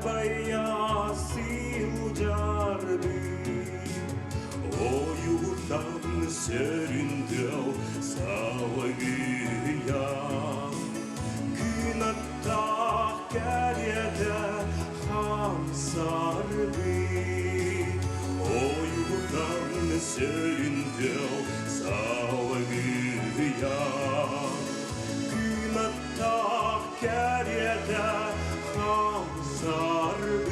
Дьаарбайа сылдьарбыт Ойууртан сөрүн тыал салгыйа Күн аттаах кэриэтэ хамсарбыт Ойууртан сөрүн тыал салгыйа Күн аттаах кэриэтэ хамсарбыт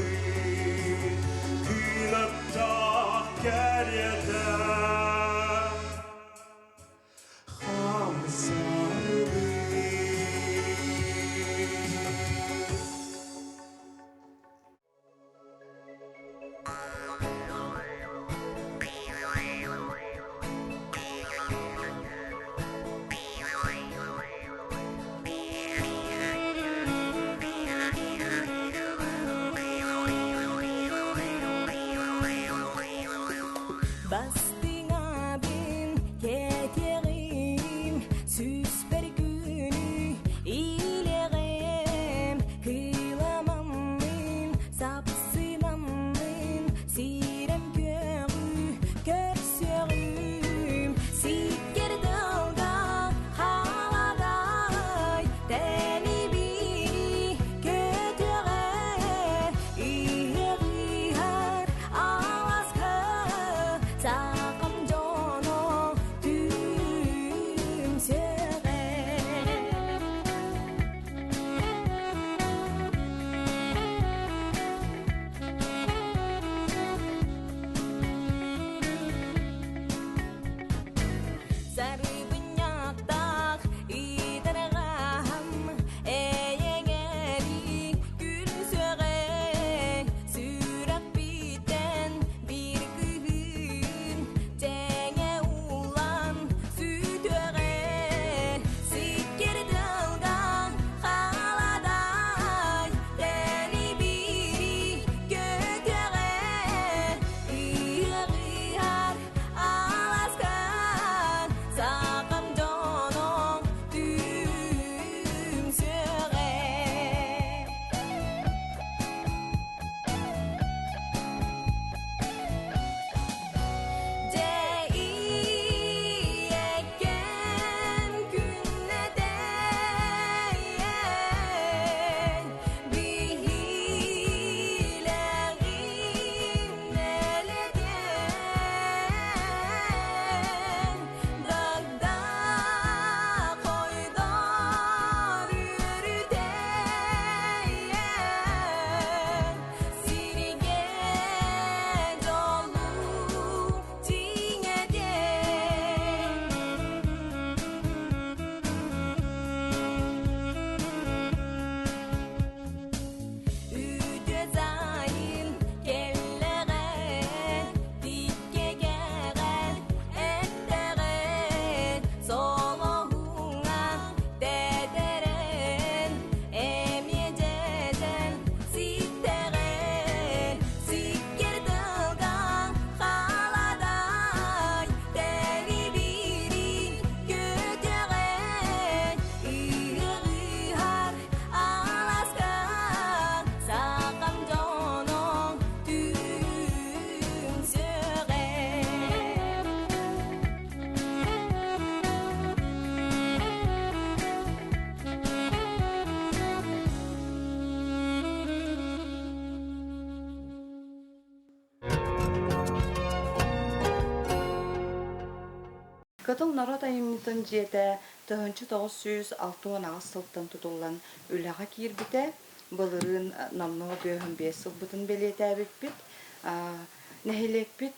Күн аттаах кэриэтэ хамсарбыт. Бастыҥабын кэтиэҕим, сүүспэр күнү илэҕим, кыламаммын, сапсынаммын, сирэм күөҕү көрсүөҕүм, сиккэр тылга халадай, тэнибири көтүөҕэ, иһэҕиһэр аласка сахам дьоно түмсүөҕэ. Сарыбынньахтаах иитэрҕаһым эйэҥэри күлсүөҕэ сүрэхпиттэн биир күһүн тэҥэ уулан сүтүөҕэ сиккир тылга халадай тэлибири көтүөҕэ ыһыар аласкан сахам дьоно түмсүөҕэ. Дьэ ийэккэм күннэтэйэн биһилэҕим мэлэтиэн дагда хойдор үөрүтэйэн сиргэ дьолу тиҥэтэн. Үтүө сайын кэллэҕэ, тиккэ кэҕэл эттэҕэ, солоһуҥа тэтэрэн, эмиэ дьэдьэн ситтэҕэ, сиккэр тылга халадай, тэлибири көтөҕө, ыһыар аласка сахам дьоно түмсүөҕэ. Кытыл норуот айымньытын дьиэтэ 1968 сылтан тутуллан үлэҕэ киирбитэ. Былырыын номнуо 55 сылбытын бэлиэтээбиппит. Нэһилиэкпит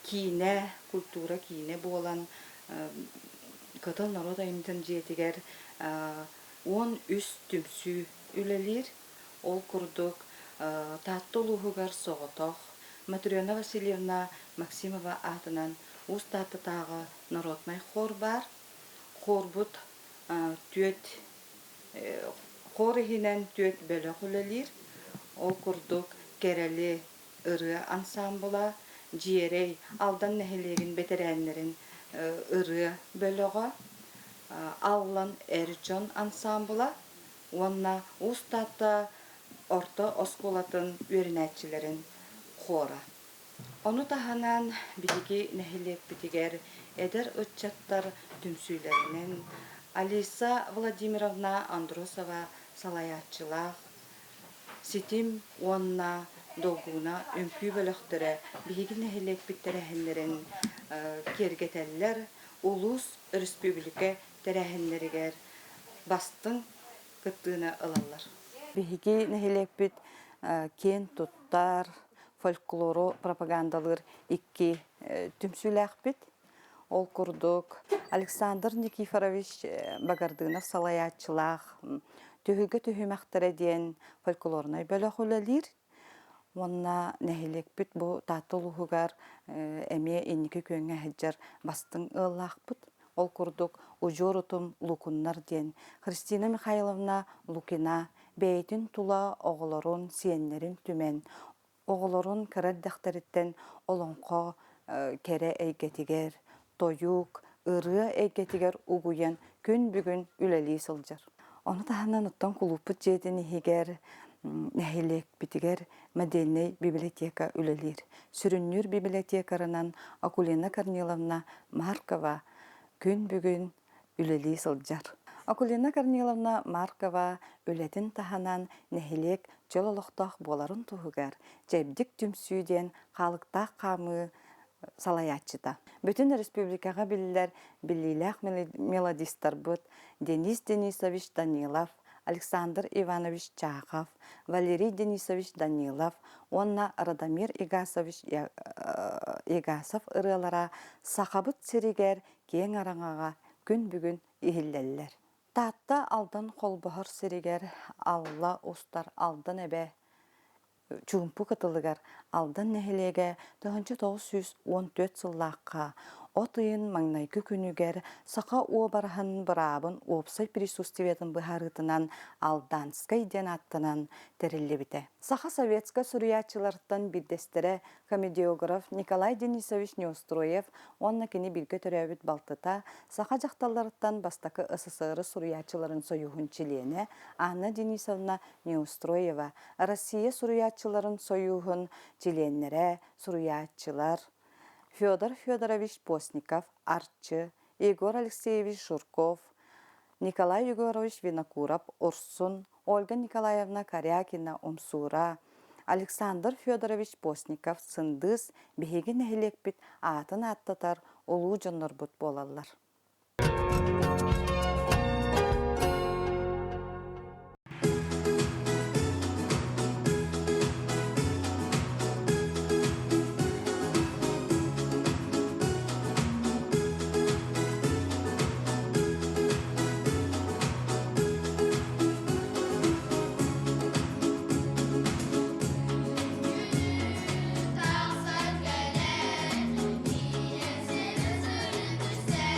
киинэ, культура киинэ буолан Кытыл норуот айымньытын дьиэтигэр 13 түмсүү үлэлиир. Ол курдук, Таатта улууһугар соҕотох Матрена Васильевна Максимова аатынан Уус Тааттатааҕы народнай хор баар. Хорбут түөрт хор иһинэн түөрт бөлөх үлэлиир. Ол курдук Кэрэли ырыа ансаамбыла, Дьиэрэй Алдан нэһилиэгин бэтэрээннэрин ырыа бөлөҕө, Аллан эр дьон ансаамбыла уонна Уус Таатта. орто оскуолатын үөрэнээччилэрин хора. Ону таһынан биһиги нэһилиэкпитигэр эдэр ыччаттар түмсүүлэринэн Алиса Владимировна Андросова салайааччылаах Ситим уонна Долгууна үҥкүү бөлөхтөрө биһиги нэһилиэкпит тэрээһиннэрин киэргэтэллэр, улуус, өрөспүүбүлүкэ тэрээһиннэригэр бастыҥ кыттыыны ылаллар. Биһиги нэһилиэкпит киэн туттар, фольклору пропагандалыыр икки түмсүүлээхпит. Ол курдук Александр Никифорович Багардынов салайааччылаах Түһүлгэ түһүмэхтэрэ диэн фольклорнай бөлөх үлэлиир. Уонна нэһилиэкпит бу Таатта улууһугар эмиэ инники күөҥҥэ сылдьар бастыҥ ыаллаахпыт. Ол курдук Удьуор утум Лукуннар диэн Христина Михайловна Лукина бэйэтин тула оҕолорун, сиэннэрин түмэн, оҕолорун кыра эрдэхтэриттэн олоҥхо кэрэ эйгэтигэр, тойук, ырыа эйгэтигэр угуйан күн бүгүн үлэлии сылдьар. Ону таһынан оттон кулууппут дьиэтин иһигэр нэһилиэкпитигэр модельнай библиотека үлэлиир. Сүрүннүүр библиотекарынан Акулина Корниловна Маркова күн бүгүн үлэлии сылдьар. Акулина Корниловна Маркова үлэтин таһынан нэһилиэк чөл олохтоох буоларын туһугар Чэбдик түмсүү диэн хаалыктаах хаамыы салайааччыта. Бүтүн республикаҕа биллэр биллиилээх мелодистарбыт Денис Денисович Данилов, Александр Иванович Чахов, Валерий Денисович Данилов уонна Радомир Игасович Егасов ырыалара Сахабыт сиригэр киэҥ араҥаҕа күн бүгүн иһиллэллэр. Таатта Алдан холбоһор сиригэр Алла устар Алдан эбэ Чуумпу кытылыгар Алдан нэһилиэгэ 1914 сыллаахха от ыйын маҥнайгы күнүгэр саха уобараһын быраабын уопсай присутствиетын быһаарыытынан Алданскай диэн ааттанан тэриллибитэ. Саха советскай суруйааччыларыттан биирдэстэрэ комедиограф Николай Денисович Неустроев уонна кини бииргэ төрөөбүт балтыта, саха дьахталларыттан бастакы СССР суруйааччыларын сойууһун чилиэнэ Анна Денисовна Неустроева, Россия суруйааччыларын сойууһун чилиэннэрэ, суруйааччылар Федор Федорович Постников, Арчы, Егор Алексеевич Жирков, Николай Егорович Винокуров, Урсун, Ольга Николаевна Корякина, Умсуура, Александр Федорович Постников, Сындыыс биһиги нэһилиэкпит аатын ааттатар улуу дьоннорбут буолаллар. Тахсан кэлэн, ийэсин ысырын түссе.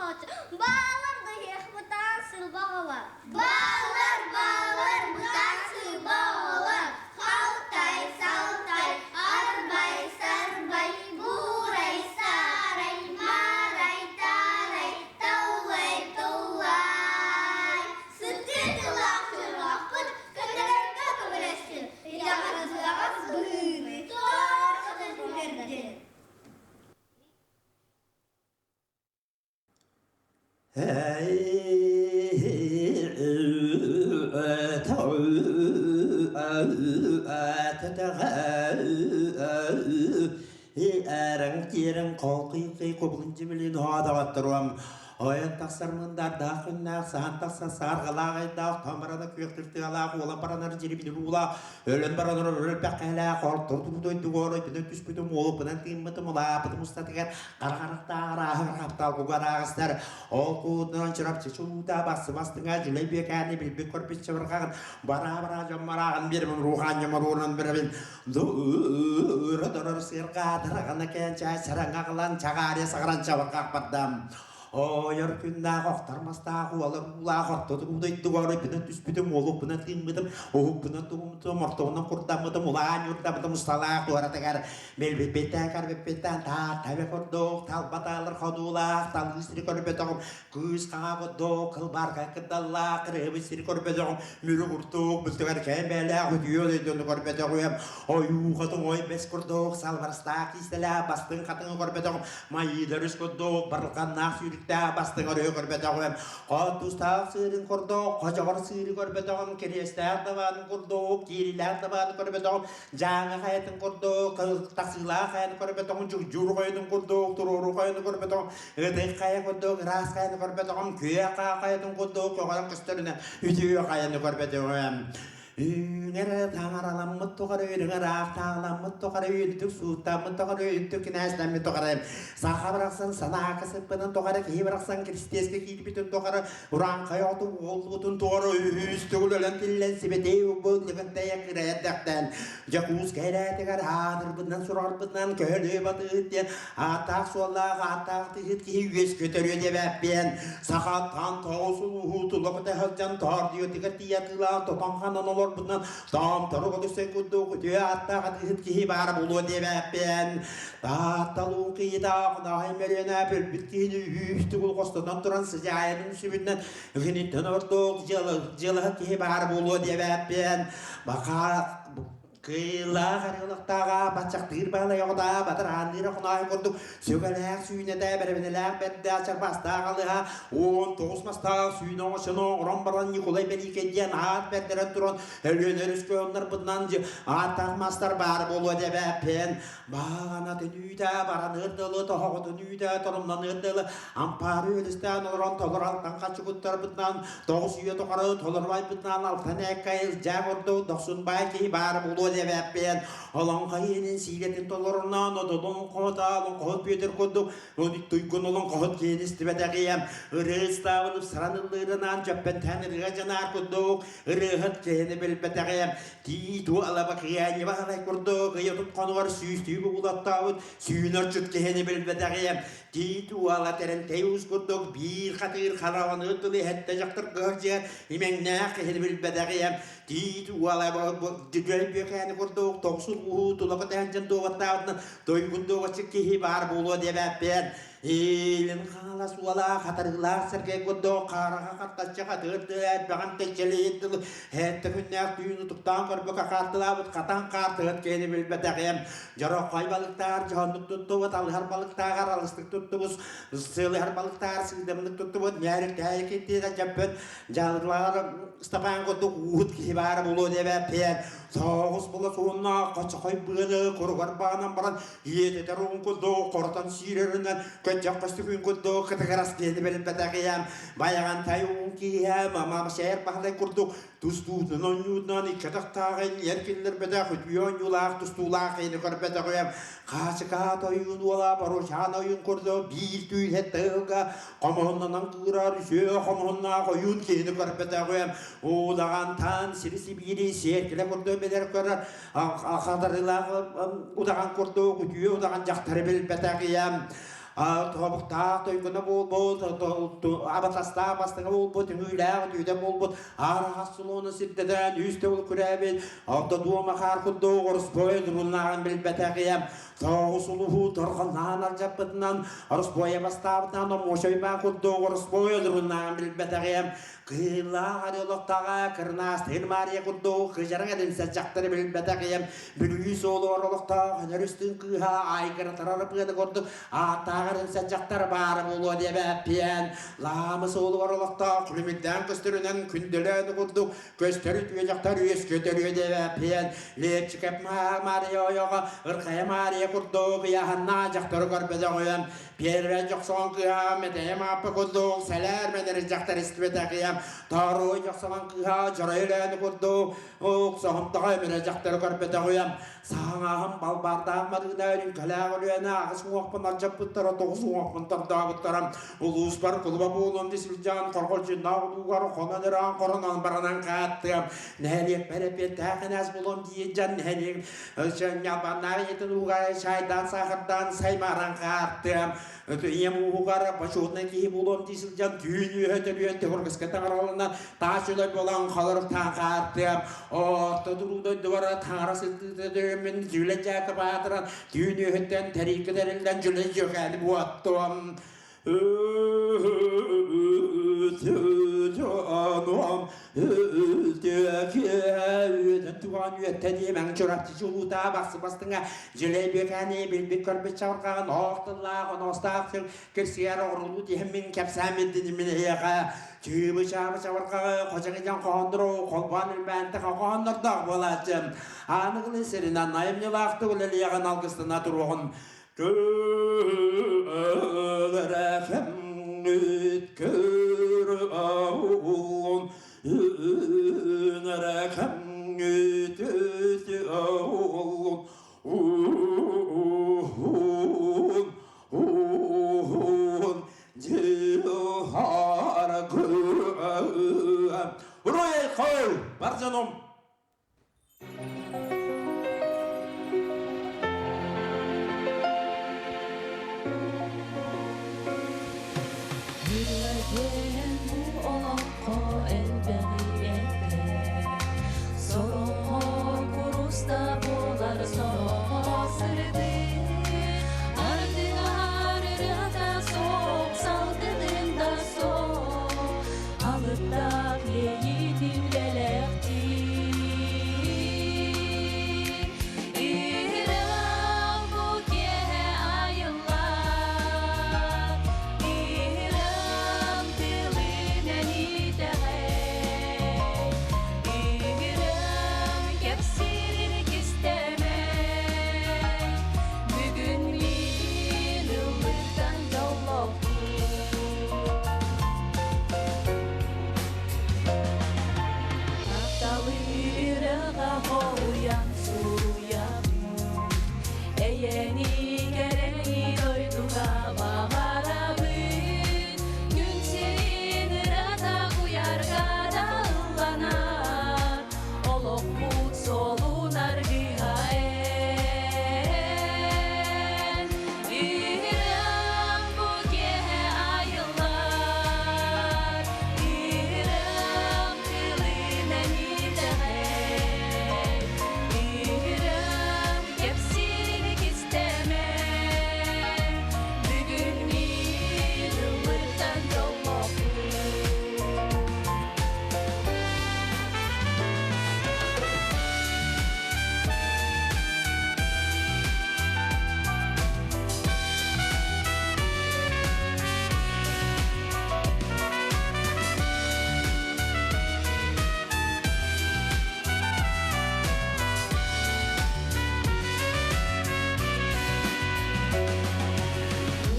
оҕоччу Баалар да иһиэх бытаан сылба оҕолор. Баалар, баалар, бытаан сылба оҕолор. Халтай, салтай, арбай, сарбай, буурай, саарай, маарай, таарай, таулай, туллай. Сытыы тыллаах чорбохпут көтөрөргө көмөлөстүн, итэҕэтилэҕэс быһыыны туора түһэрдин. Ээрэҥ-тиэрэҥ хоолкуй кубулун-дьимилин хоодоҕотторуом Ойон тахсар мындардаах күннээх, саһан тахсар сааргалаах айдаах, томарана күөх тыртыалаах, уолан баранар дьирибини уулаах, өлөн баранар өлбэххэлээх, ортор дойдуга оройбунан түспүтүм, уолуппунан тыыммытым, улааппытым устатыгар Харахтаах арааһын хаптал кугараҕастар ол куутунан чурапчы чулуута бассыбастыҥа дьүлэй бүөкээни билбит көрбүт чабырҕаҕын бараа-бараа дьомморааҕын биэрэбин рухаан дьоморуунан бирэбин дуура дорор сыарҕа дараҕана кээнчээ сараҥа аҕалан чаҕаарыйа саҕаран чабырҕах бардам Ойор күннээх охтор мастаах уолар уулаах орто дойдуга оройбунан түспүтүм, уолукпунан тыыммытым, уһукпунан тугумтум, ортоҕунан курдаммытым, улаан ньурдаммытым усталаах туоратыгар Билбиппиттэн, көрбүппүттэн тааттабы курдук талбаталар ходуулаах талыы сири көрбөтөҕүм, кыыс хаҥа курдук кылбарга кырдаллаах кырыһыбыт сири көрбөтөҕүм, мүрү курдук бүлтүгэр кээмбэлээх үтүө дойдуну көрбөтөҕүм, ойуу хотуҥ ой бэс курдук салбарастаах киистэлээх бастыҥ хатыҥы көрбөтөҕүм, майыыдар үс курдук барылҕаннаах сүүрүктээх бастыҥ өрүһү көрбөтөҕүм, хотустаах сыырын курдук хочоҕор сыыры көрбөтөҕүм, кириэстээх дабаанын курдук киирилээх дабааны көрбөтөҕүм, Дьааҥы хайатын курдук, тахсыылаах хайаны көрбөтөҕүм, дьугдьуур хойунун курдук, туруору хойуну көрбөтөҕүм, ытык хайа курдук, ыраас хайаны көрбөтөҕүм, күөх хайатын курдук, көҕөрөн көстөрүнэ үтүө хайаны көрбөтөҕүм. Үүнэр таҥараламмыт тухары үрүҥ ыраахтааҕыламмыт тухары үрдүк сууттаммыт тухары үрдүк кинээстэммит тухары саха барахсан санаа кысыппытын тухары киһи барахсан киристиэскэ киирбитин тухары Урааҥхай оту уоллубутун туора үһүс төгүл өлөн тиллэн сибэтиэй уббут Лэгэнтэйэ кыра эрдэхтэн Дьокуускай эрээтигэр аатырбытынан сураҕырбытынан көһөлүө батыыт диэн ааттаах суоллаах ааттаах тыһыт киһи үөс көтөрүө диэбэппиэн сахаттан тоҕус улууһу тула көтө сылдьан тоордуйатыгар тиийэ атыылаан тотон-ханан олорбутунан тоомтору көтүсэй курдук үтүө ааттаах атыыһыт киһи баар буолуо диэбэппиэн Таатталуу киһитэ Хонооһой Мөрүөнэ өлбүт киһини үһүс тугул хостонон туран сыдьаайатын сүбүнэн киниттэн ордук дьыалаһыт киһи баар буолуо диэбэппиэн баха кыылаах арыылахтааҕа баччахтыыр баалай оҕото батараанныыр Хонооһой курдук сүгэлээх сүүнэтэ бэрэбинэлээх бэрдээх чарбастаах алыһа 19 мастаах сүүнэ оҥочону оҥорон баран Ньукулай Бэлиикэ диэн аат бэрдэрэн туран Өлүөнэ өрүскэ оннорбутунан ааттаах мастар баар буолуо диэбэппиэн Бааҕанатын үүтэ бараныыр дылы, тоһоҕотун үүтэ торумнаныыр дылы, ампаары үөлүстээн олорон толору алтан хаччыгыттарбытынан, 9 үйэ тухары толору айбытынан алтан ээккэ илдьээх ордук дохсун баай киһи баар буолуо диэбэппиэн, олоҥхо иһинин сиилэтин толорунан, одолун хоһута олоҥхоһут Бүөтүр курдук туйгун олоҥхоһут киһини истибэтэҕиэм, ырыа ыстаабын ыпсаран ыллыырынан дьөппөнтөөн ырыа дьанаар курдук ырыаһыт киһини билбэтэҕиэм, Тиит уола Бакыйаанньа Баһылай курдук ыйа тутхонугар сүүстүү бугулаттаабыт сүүн орчут киһини билбэтэҕиэм. Тиит уола Тэрэнтэй уус курдук биир хатыыр хараҕаны тылы иһэттэ дьахтар кыһырдьыгар имэҥнээх киһини билбэтэҕиэм. Тиит уола Дүдүөл Бүөкээни курдук тоҕусун уһуу тула көтөһөн дьон дуобаттаабытынан тойгун дуобаччы киһи баар буолуо диэбэппиэн. Илин Хаҥалас уола хатарыылаах Сэргэй курдук хаараҕа хартаччы хатыырды элбэҕин тэччэлиир дылы һээттэ күннээх түүн утуктаан көрбөкө хаартылаабыт хатан хаартыһыт киһини билбэтэҕиэм дьороххой балыктаар дьоһуннук туттубут алыһар балыктааҕар алыстык туттубут сыалыһар балыктаар сыыдамнык туттубут ньээриктээх киттиэтэ дьэппит дьаллаар Степан курдук уут киһи баара буолуо диэбэппиэн соҕус була сууннаах хочохой быаны куругар баанан баран Ийэтэтэр уун курдук хоротон сиирэринэн көччөх көстүкүн курдук кытыгырас диэни билбэтэҕиэм байаҕантай уун киһиэ мамам сээр баһылай курдук тустуутун онньуутунан икки атахтааҕын эр киллэрбэтэх үтүө онньуулаах тустуулаах киһини көрбөтөҕүөм хаачыкаат ойуун уола Боручаан ойуун курдук биир түүһэ тыылга хомуһуннанан кыырар үсүө хомуһуннаах ойуун киһини көрбөтөҕүөм уудаҕантан сири сибиири сиэркилэ курдук билэр көрөр Хатарыылаах удаҕан курдук үтүө удаҕан дьахтары билбэтэх ийэм. Тобуктаах тойгуна буолбут, абатастаах бастыҥа буолбут, үҥүүлээх үтүөтэ буолбут, аараҕас сулууну сирдэтэн үс төгүл күрээбит, орто дуома хаар курдук ороспуой дуруннааҕын билбэтэх ийэм, тоҕус улуһу торҕоннаан алдьаппытынан, ороспуойа бастаабытынан омуочайбаан курдук ороспуой дуруннааҕын билбэтэх ийэм, Кыыллаах олохтооҕо Кырнаастыыр Маарыйа курдук кыдьараҥ эдинсэ дьахтары билбэтэх ийэм Бүлүү суолугар олохтоох Өнөрүстүн кыыһа Айгыратар Арапыаны курдук ааттаах эдинсэ дьахтар баара буолуо диэбэппиэн Лаамы суолугар олохтоох күлүмүрдээн көстөрүнэн күндөлөөнү курдук көстөр үтүө дьахтар үөскүөтөрүө диэбэппиэн Лиэпчикэп Маарыйа ойоҕо Ырхайа Маарыйа курдук ыйааһыннаах дьахтары көрбөтөҕүөм Первэй дьохсоҕон кыыһа Мэтэйэ Мааппа курдук сэлээр мэнэр дьахтар истибэтэх ийэм Торуой дьохсоҕон кыыһа Дьорой Өлөөнү курдук уксоһумтаҕа өмүрэ дьахтары көрбөтөх үйэм Саҥаһым балбаардаах Марыына Өрүҥкэлээх Өлүөнэ аҕыс уҥуохпун алдьаппыттара тоҕус уҥуохпун тордообуттара улууспар кулуба буолуом дии сылдьан хорҕолдьуннаах улуугар хонон ыраан хоронон баранан хааттыам нэһилиэкпэр эппиэттээх кинээс буолуом дии дьан нэһилиэк Ньалбаннаах ийэтин ууга чайдаан саахардаан саймааран хаартыам ийэм уугар бочуотунай киһи буолуом дии сылдьан түүн үөһэ төрүөн төһөргөскө таҥаралана таас үлэ буолан холоруктаан хаартыам орто туруу дойдубар таҥара сылдыыта төрүммүн дьүлэ дьаакы баатыран түүн үөһүттэн тэрииккэ тэриллэн дьүлэ дьүөкээни буоттуом Билбит-көрбүт чабырҕаҕын оох тыллаах, оноостаах сыл кирсиэр оҕурулуу тиһэммин кэпсээммин диниммин эһиэхэ чыыбы-чаабы чабырҕаҕы хочоҥ хоһооннору холбоон илбээнтэх хоһооннордоох буолааччы аныгылыы сиринэн айымньылаахтык үлэлиэҕин алгыстана туруоҕун Бар дьонум! Ырыа бу олоххо элбэҕи этэр, Сороҕор куруста буолар, сороҕор сырдык. Ардыгар ырыата суох, салгынын да суох, Алыптаах иэйиитин бэлэхтиир. Иһирэх бу киэһэ айыллар, Иһирэх тылынан итэҕэй, Иһирэх кэпсиирин кистэмэй, Бүгүн мин ыллыктан дьоллоохпун. Тапталыырыга хоһуйан суруйабын, Эйэни кэрэни дойдуга баҕарабын. Күн сирин ырата куйарга да ылланар, Олохпут суолун аргыһа эн. Ыырам бу киэһэ айыллар, Ыырам тылынан итэҕэй, Ыырам кэпсиирин кистэмэ, Бүгүн мин ыллыктан дьоллоохпун.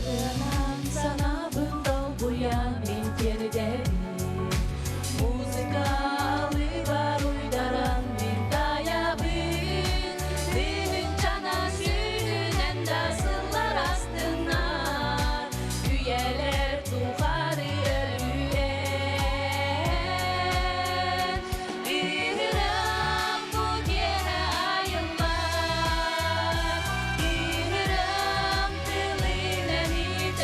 Ырыанан санаабын долгуйан мин тиэрдэбин Музыкалыгар уйдаран мин таайабын Тыһыынчана сүүһүнэн да сыллар астынар Үйэлэр тухары өрүү Ыһырам бу киэһэ айыллар Ыһырам тылынан итэҕэй.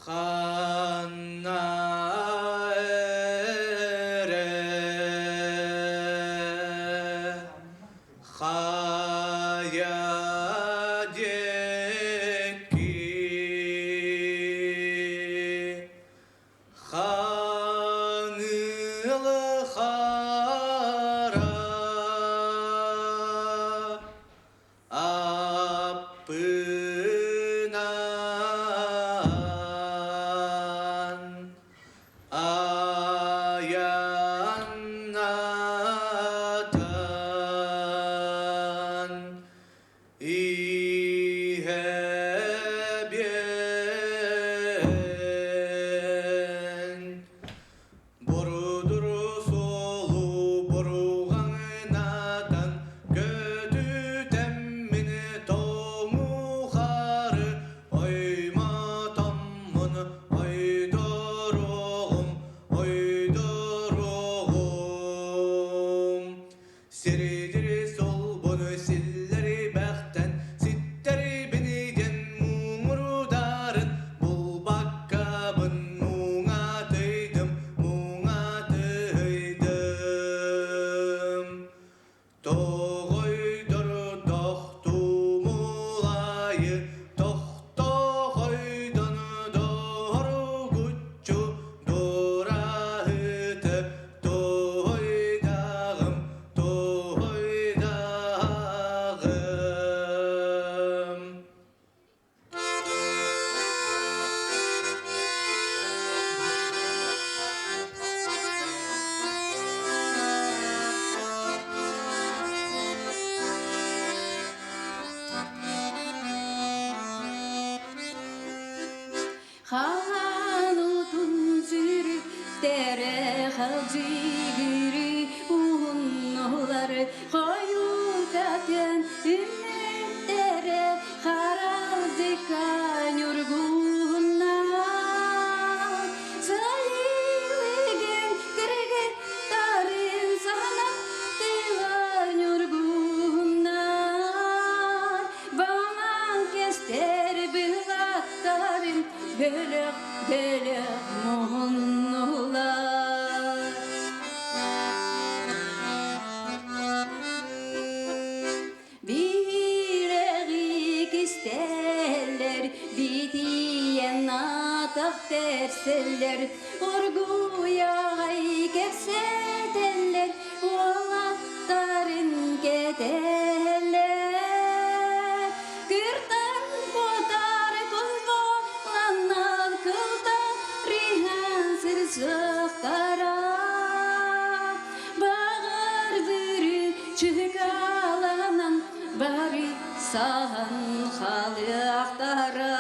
Ханна эрэ хайа диэки хаҥыл хара Аппынан айаннатан иһэбиэн. Борудуру суолу боругаҥынатан көтүтэммин тоҥухары оймотоммун ойдоруоҕум ойдоруоҕум Сиридири солбуну силлэри бэхтэн ситтэри биниден муҥурударын булбаккабын муҥатыйдым муҥатыйдым Тоҕойдор тохтумулайы тохтохойдон доргуччу дураһыты Туһуйдаҕым, туһуйдаҕым. Хаан утун сүрүктэрэ халдьыгыры уһуннулар хойутатын үмүттэрэ харалдыка ньургуһуннар Сайылыгын кыргыттарын санаттылар ньургуһуннар Баман кестер былаттарын бөлөх бөлөх муһуннулар. Бирэҕи кистэллэр, битийэн атах тэрсэллэр, оргуйаҕай кэпсэтэллэр, уолаттарын кэтэллэр. Кыртан куотар кулбаланнар кылтарыһан сырсыахтара. Баҕар бүрү чыкаланан бары саһан халыахтара.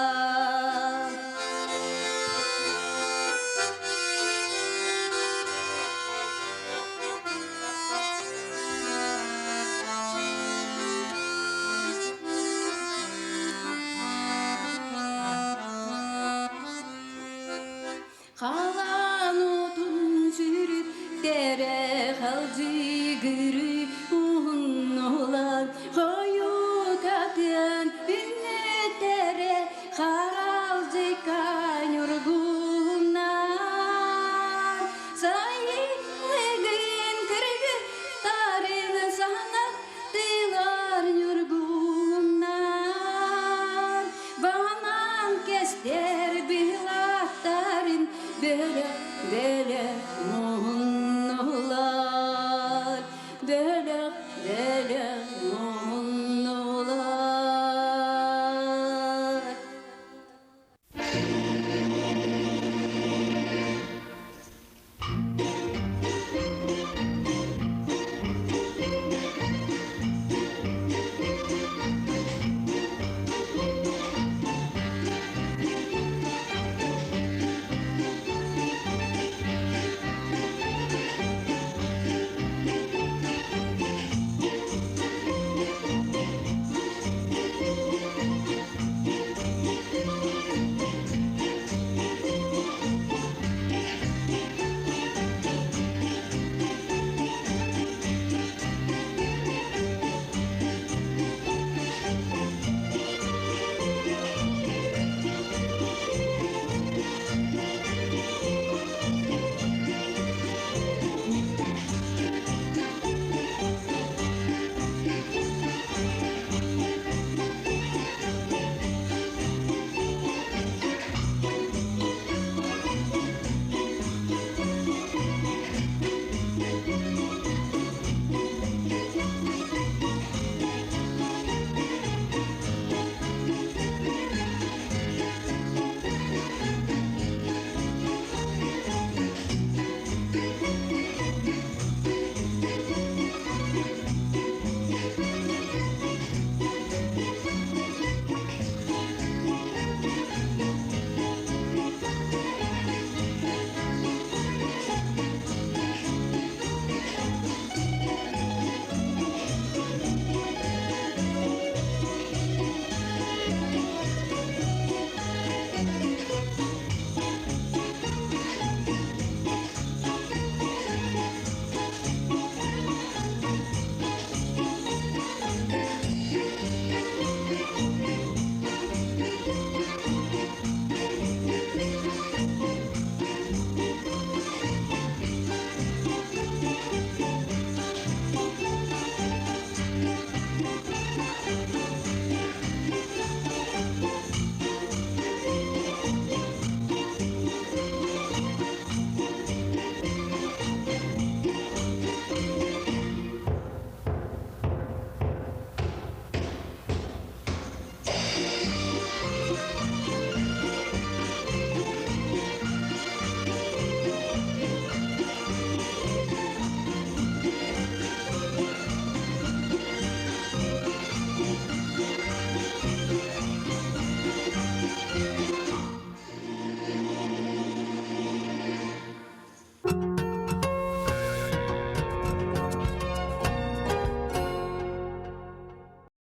Халан отун сүрүттэрэ халдьыгыры.